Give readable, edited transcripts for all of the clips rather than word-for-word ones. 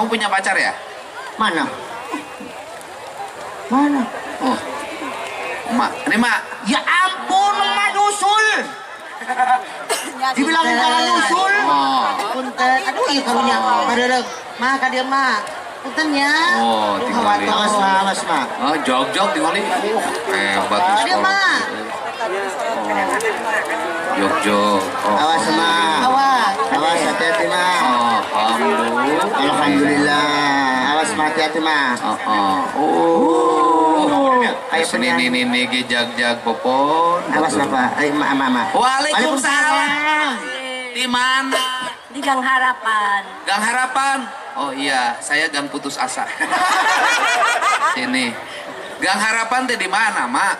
Kamu punya pacar ya? Mana? Mana? Oh. Mak, ini mak. Ya ampun, emak nyusul. Dibilangin jangan nyusul. Oh. Punten. Aduh, ieu karunya. Bareureup. Mak ka dieu mak. Punten nya. Oh, tinggali. Awas ma, awas ma. Oh, jog-jog tinggali. Hebat Ka dieu mak. Jog-jog. Oh. Awas ma. Awas. Awas hati-hati ma. Oh, alhamdulillah. Alhamdulillah. Awas ma, hati-hati ma. Oh. Kayak sini nini ge jag-jag popon. Awas bapak, ayo ma, ma, ma. Waalaikumsalam. Di mana? Di Gang Harapan. Gang Harapan. Oh iya, saya Gang Putus Asa. Sini. Gang Harapan teh di mana, Mak?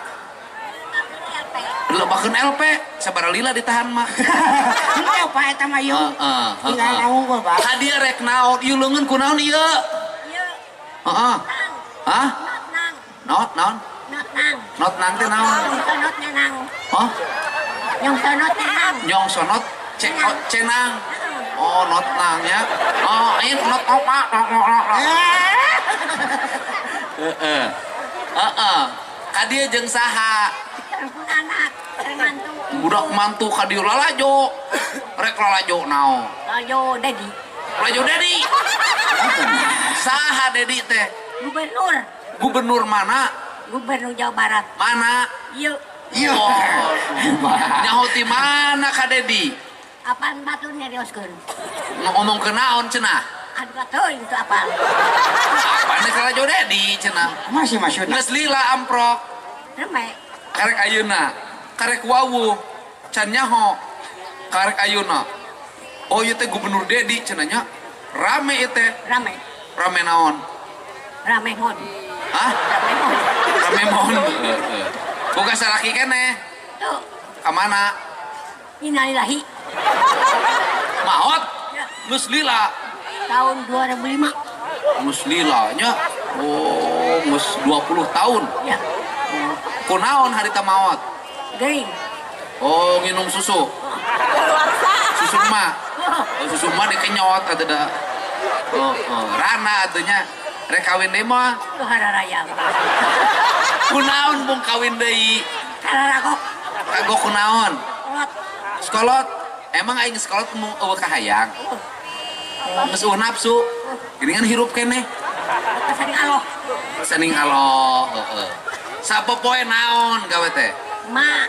Lebakeun LP, sabaraha lila ditahan, Mak. Henteu Pak eta mah ieu. Heeh. Tinggal unggul, Pak. Hadiah rek naon? Ieu leungeun kunaon ieu? Ieu. Heeh. Hah? Nang. Not naon? Not nang. Not nang teh naon? Nyong sonot nenang. Hah? Nyong sonot nenang. Nyong sonot cenang. Oh, not nang ya. Oh, ini not opa. Heeh. Heeh. Ka dieu jeung saha? Anak, mantu. Budak mantu ka dieu lalajo. Rek lalajo naon? Lalajo Dedi. Lalajo Dedi. Saha Dedi teh? Gubernur. Gubernur mana? Gubernur Jawa Barat. Mana? Iya. Iya. Oh, nyaho ti mana ka Dedi? Apaan batur nyarioskeun? Ngomong ke naon cenah? Aduh teuing itu apaan? Apaan ka Lalajo Dedi cenah? Masih maksudna. Geus lila amprok. Reme. Karek ayeuna, karek wawuh, can nyaho. Karek ayeuna. Oh ieu teh Gubernur Dedi cenah nya. Rame ieu teh. Rame. Rame naon? Rame mon. Hah? Rame mon. Rame mon. Boga salaki keneh. Tuh. Ka mana? Innalillahi. Maot? Ya. Geus lila. Tahun 2005. Geus lila nya. Oh, geus 20 tahun. Ya. Kunaon harita maot? Gering. Oh, nginum susu. Susu emak. Oh, susu emak dikenyot atuh da. Oh, oh, rana atuh nya. Rek kawin deui mah. Tuh hararaya. Kunaon bung kawin deui? Kararagok. Kagok kunaon? Kolot. Sekolot. Emang aing sekolot mung eueuh kahayang. Geus eueuh nafsu. Geuningan hirup keneh. Saning aloh. Saning aloh, heeh. Sapopoe naon gawe teh? Ma,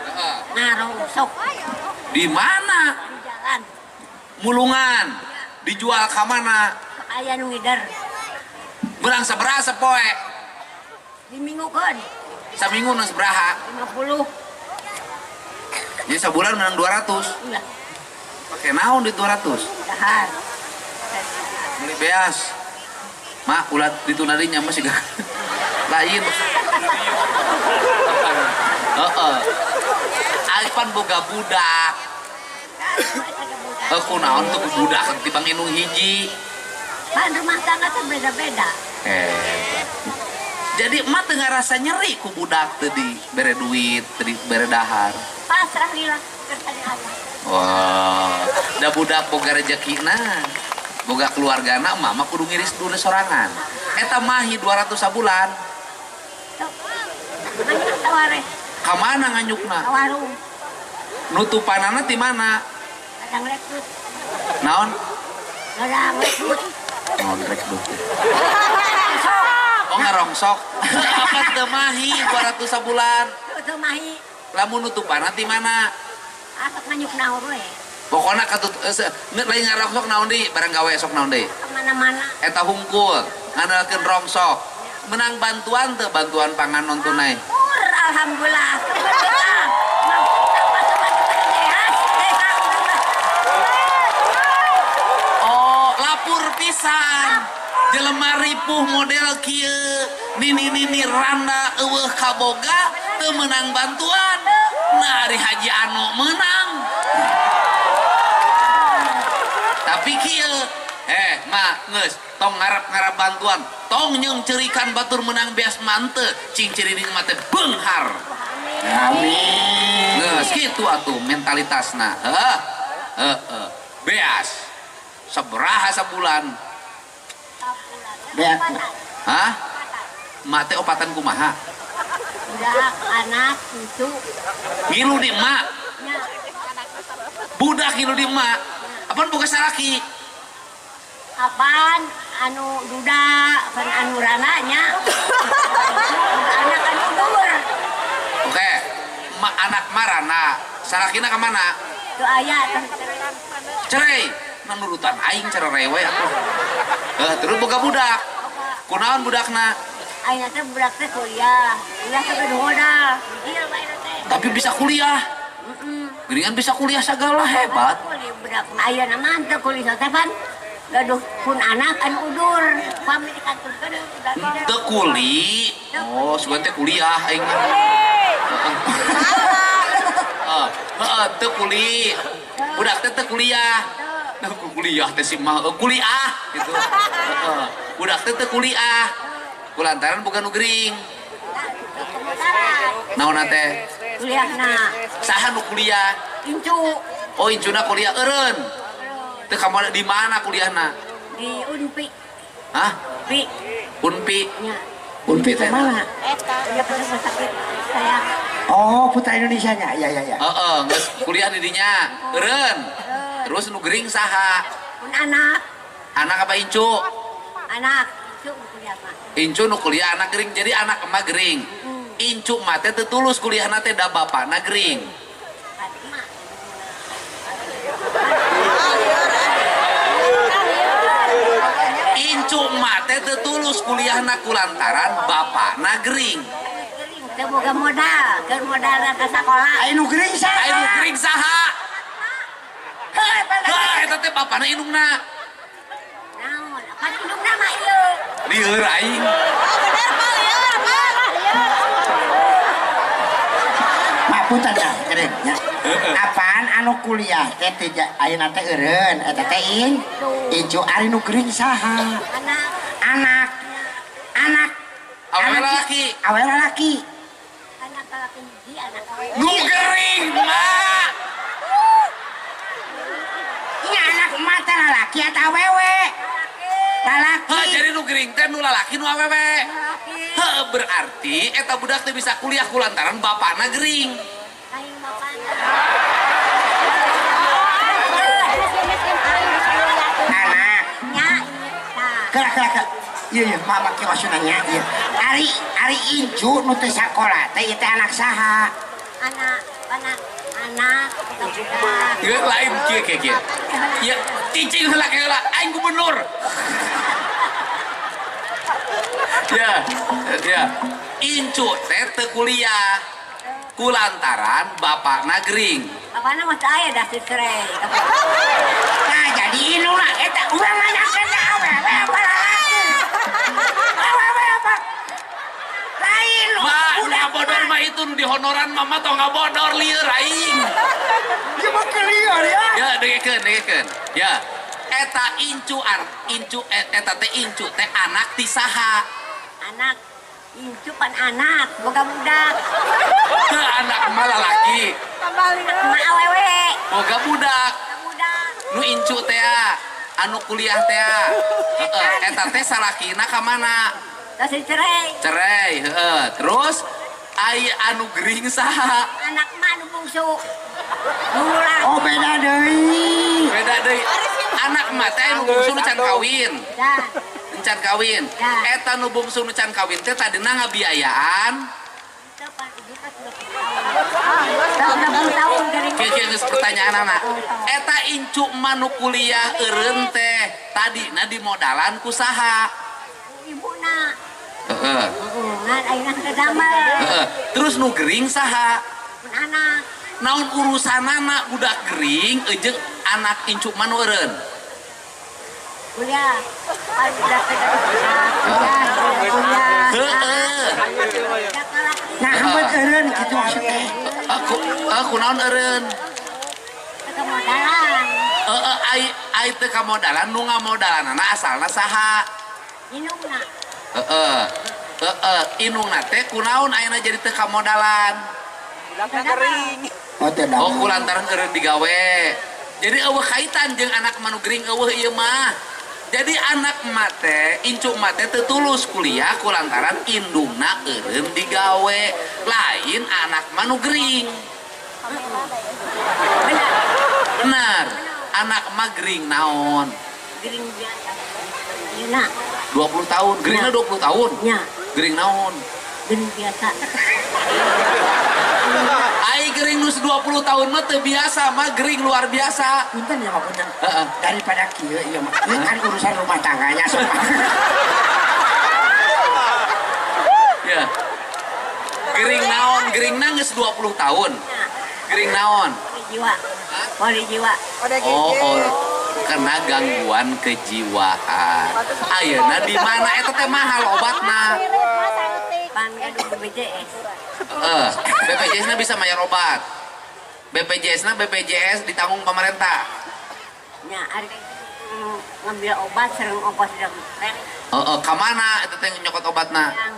ngarongsok. Di mana? Di jalan. Mulungan. Dijual ka mana? Aya nu ngider. Beurang sabaraha sapoe? Diminggukeun. Saminggu nu sabaraha? 50. Jadi sabulan menang 200. Iya. Pakai naon di 200? Dahar. Beli beas. Mak, ulah ditunarinya masih gak. Lain. Heeh. Aipan boga budak. Kunaon tuh budak tibang indung hiji. Pan rumah tangga tuh beda-beda. Hebat. Jadi emak teu ngarasa nyeri ku budak teu di bere duit, teu di bere dahar. Pasrah lila kersane Allah. Wah, da budak boga rezekina. Boga keluargana emak mah kudu ngiris dulu sorangan. Eta mahi 200 sabulan. Sok. Nganyuk ka ware. Ka mana nganyukna? Ka warung. Nutupanana ti mana? Ladang rekrut. Naon? Ladang rekrut. Naon rekrut? Oh ngarongsok. Apa teu mahi 200 sabulan? Teu mahi. Lamun nutupanana ti mana? Asok nganyuk naon we. Pokona katut lain ngarongsok naon deui, barang gawe sok naon deui. Kemana-mana. Eta hungkul, ngandalkeun rongsok. Menang bantuan teu bantuan pangan non tunai. Syukur alhamdulillah. Oh, lapur pisan. Jelema ripuh model kieu, nini-nini randa eueuh kaboga teu meunang bantuan. Nah, ari Haji Ano meunang. Tapi kieu, mak geus tong ngarap-ngarap bantuan, tong nyeung cerikan batur menang beas mante, cing cirining mah teh beunghar. Amin. Geus kitu atuh mentalitasna. Heuh. Heeh. Beas sabaraha sabulan? Beak. Hah? Emak teh opatan kumaha? Budak, anak, cucu. Ngilu di emak. Nya. Budak ngilu di emak. Apaan boga salaki? Apaan anu duda, apaan anu rananya? Anak anu dur. Oke, emak anak marana, salakina ka mana? Teu aya. Cerai. Nah, nurutan aing cerai we atuh. Terus boga budak. Kunaon budakna? Ayeuna teh budak teh kuliah. Kuliah teh kudu modal. Ieu bae teh. Tapi bisa kuliah. Heeh. Geuningan bisa kuliah sagala hebat. Kuliah budak ayeuna mah teu kuliah teh pan. Gaduh pun anak anu udur. Pami dikantunkeun. Teu kuli. Oh, sugan teh kuliah aing mah. Heeh, heeh, teu kuli. Budak teh teu kuliah. Nah, kuliah teh si mah kuliah gitu. Heeh. Budak teh teu kuliah. Kulantaran bukan nu gering. Naonna teh? Kuliahna. Saha nu kuliah? Incu. Oh, incuna kuliah eureun. Teu ka mana di mana kuliahna? Di Unpi. Hah? Pi. Unpi. Nya. Unpi teh Mana? Eta. Ya pernah sakit saya. Oh, putra Indonesia nya. Iya, iya, iya. Heeh, geus kuliah di dinya. Eureun. Terus nu gering saha? Pun anak. Anak apa incu? Anak. Incu nu kuliah mah. Incu nu kuliah anak gering. Jadi anak emak gering. Incu mah teh teu tulus kuliahna teh da bapana gering. Incu mah teh teu tulus kuliahna kulantaran bapana gering. Teu boga modal, keur modalna ka sakola. Ai nu gering saha? Ai nu gering saha? Heuh, eta teh bapana indungna. Naon? Pan indungna mah ieu. Lieur aing. Oh, bener Pak, lieur, Pak. Mak punten dah, gering nya. Apaan anu kuliah teh teh ayeuna teh eureun, eta teh incu ari nu gering saha? Anak. Anak. Anak. Awewe lalaki. Awewe lalaki. Anak lalaki hiji, anak awewe. Nu gering, Mak. Nya anak emak teh lalaki atau awewe? Lalaki. Heuh, jadi nu gering teh nu lalaki nu awewe. Heuh, berarti eta budak teh bisa kuliah kulantaran bapana gering. Aing bapana. Anak. Nya, tah. Kela kela kela. Iya iya, mama kieu maksudna nya ieu. Ari ari incu nu teu sakola teh ieu teh anak saha? Anak, anak, anak budak. Ieu lain kieu kieu kieu. Ieu cicing heula heula aing gubernur. Ya, ya. Incu teh teu kuliah kulantaran bapakna gering. Bapana mah teu aya dah cerai. Nah, jadi indungna eta urang nanyakeun ka awewe apa lalaki? Awewe apa? Lain lu. Mak, nu ngabodor mah itu nu dihonoran mama tong ngabodor lieur aing. Ieu mah lieur ya. Ya, dengekeun, dengekeun. Ya, eta incu ar, incu eta teh incu teh anak ti saha? Anak incu pan anak, boga budak. Teu anak mah lalaki. Emak awewe. Boga budak. Boga budak. Nu incu teh anu kuliah teh. Heeh, eta teh salakina ka mana? Terus cerai. Cerai, heeh. Terus ai anu gering saha? Anak mah anu bungsu. Nulang. Oh, beda deui. Beda deui. Anak mah teh anu bungsu nu can kawin. Dah. Can kawin. Ya. Eta nu bungsu nu can kawin teh tadina ngabiayaan. Teu pan ieu kan 20 tahun gering. Kieu kieu geus pertanyaanana. Eta incu mah nu kuliah eureun teh tadina dimodalan ku saha? Ibuna. Heeh. Ngan ayeuna teu damel. Heeh. Terus nu gering saha? Pun anak. Naon urusanana budak gering jeung anak incu mah nu eureun? Kuliah. Pan budak teh kuliah, kuliah. Heeh. Nah, hambet eureun kitu maksud teh. Aku kunaon eureun? Teu kamodalan. Heeh, ai ai teu kamodalan nu ngamodalanana asalna saha? Indungna. Heeh. Heeh, indungna teh kunaon ayeuna jadi teu kamodalan? Budakna gering. Oh, teu Oh, kulantaran eureun digawe. Jadi eueuh kaitan jeung anak manu gering eueuh ieu mah. Jadi anak mate, incu mate teu tulus kuliah kulantaran indungna eureun digawe. Lain anak mah nu gering. Benar. Benar. Anak mah gering naon? Gering biasa. Yeuna. 20 tahun, geringna 20 tahun. Nya. Gering naon? Gering biasa. Ai gering nu 20 tahun mah teu biasa mah gering luar biasa. Punten ya, Pak, punten. Heeh. Daripada kieu ieu mah. Ieu kan urusan rumah tangganya sok. Ya. Gering naon? Geringna geus 20 tahun. Gering naon? Jiwa. Poli jiwa. Oh, oh, kena gangguan kejiwaan. Ayeuna di mana eta teh mahal obatna? Pan gaduh BPJS. Heeh, BPJS-na bisa bayar obat. BPJS-na BPJS ditanggung pemerintah. Nya ari ngambil obat sareng ongkos dokter. Heeh, ka mana eta teh nyokot obatna? Yang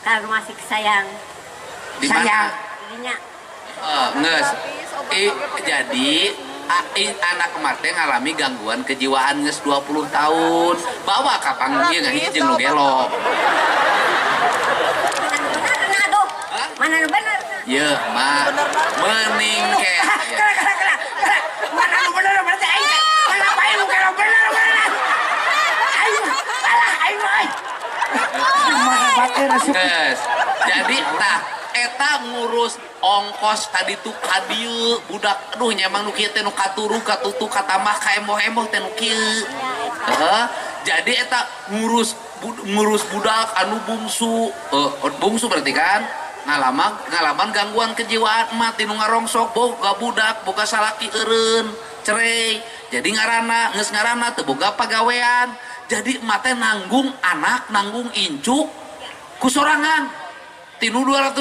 ka rumah sakit sayang. Di mana? Sayang. Dinya. Heeh, geus. Jadi anak kemarin ngalami gangguan kejiwaan geus 20 tahun. Bawa ka panggil ngahiji jeung nu gelo. Mana nu bener? Yeuh, mah meuning ke. Kala kala kala. Mana nu bener berarti aing. Ngapain nu kalau bener bener. Aing salah aing mah. Mana bater asup. Geus. Jadi tah eta ngurus ongkos tadi tuh ka dieu budak aduh nya emang nu kieu teh nu katuru katutu katamah kaemboh-emboh teh nu kieu. Heeh. Jadi eta ngurus budak anu bungsu, bungsu berarti kan ngalaman gangguan kejiwaan mah tinu ngarongsok boga budak boga salaki eureun cerai jadi ngarana geus ngarana teu boga pagawean jadi emak teh nanggung anak nanggung incu ku sorangan tinu 200.000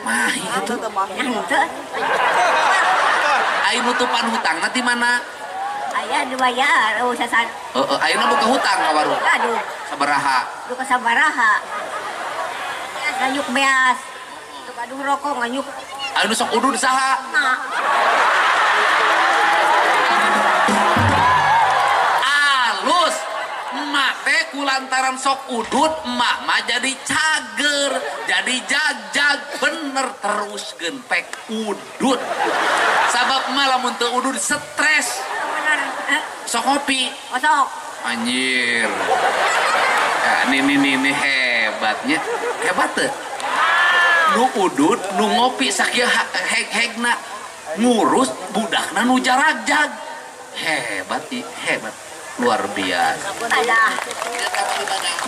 mah itu ai nutupan hutangna ti mana? Aya dibayar sasan. Heeh, ayeuna boga hutang ka warung. Aduh. Sabaraha? Duka sabaraha. Nganyuk beas. Tuh aduh rokok nganyuk. Anu sok udud saha? Nah. Alus. Emak teh kulantaran sok udud, emak mah jadi cager, jadi jag-jag, bener terus genpek udud. Sabab emak lamun teu udud stres. Bener. Sok kopi. Oh, sok. Anjir. Ya, ini hebatnya. Hebat tuh. Nu udud, nu ngopi sakieu heg-hegna ngurus budakna nu jaragjag. Hebat, hebat. Luar biasa.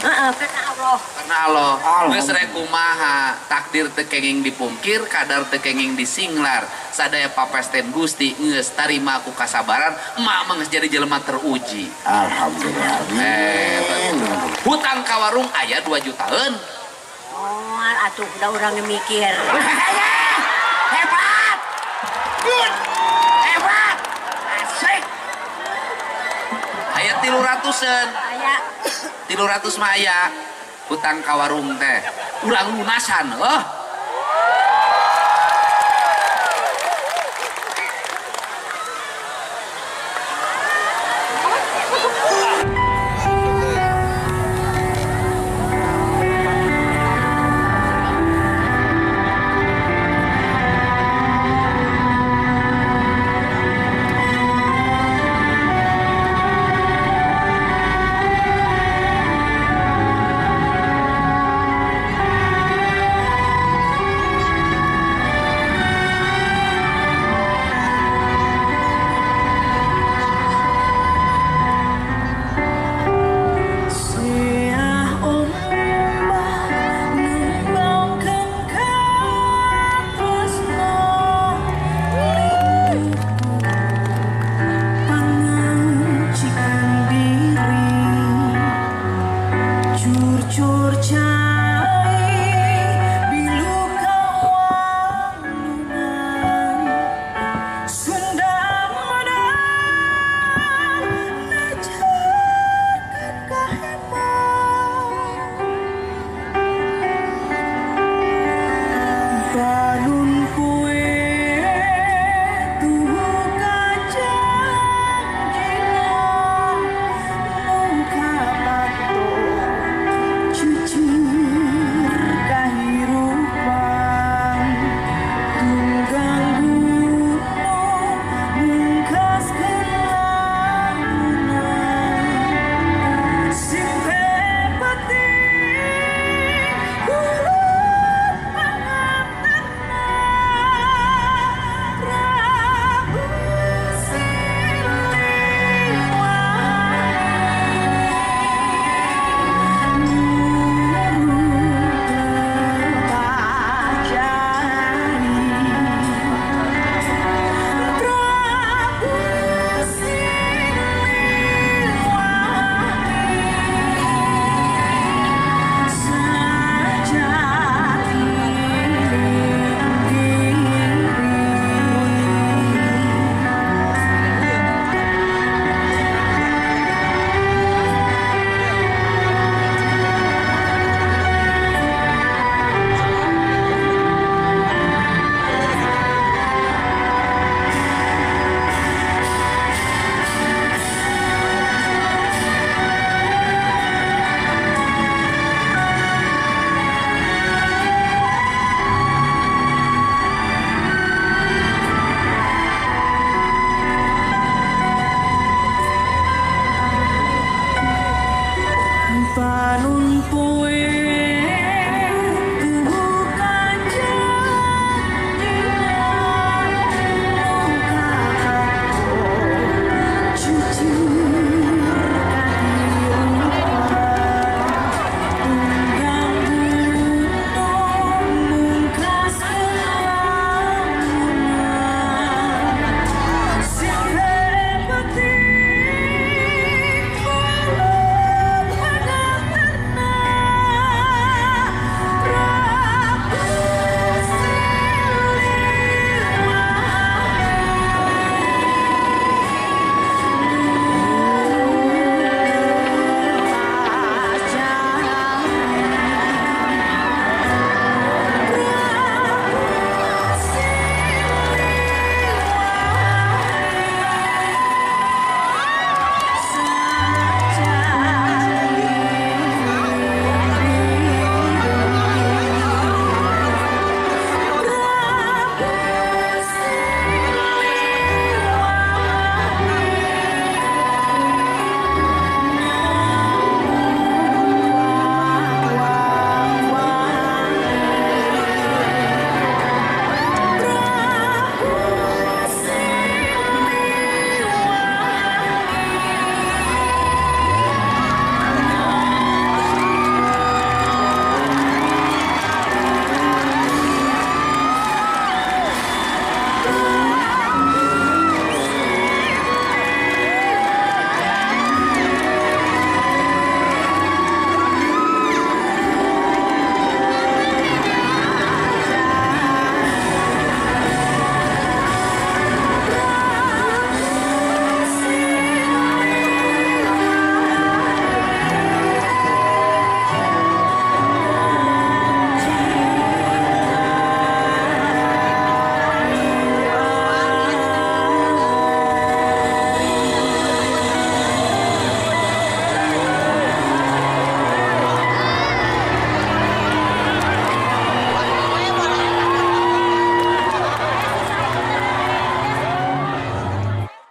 Heeh, karena Allah. Karena Allah. Geus rek kumaha, takdir teu kenging dipungkir, kadar teu kenging disinglar. Sadaya papesten Gusti geus tarima ku kasabaran, emak mah geus jadi jelema teruji. Alhamdulillah. Hebat. Hutang ka warung aya 2 jutaan. Oh, atuh udah urang mikir. Hebat. Good. Hebat. Asik. Aya 300-an. Aya. 300 mah aya hutang ka warung teh. Urang lunasan, heuh.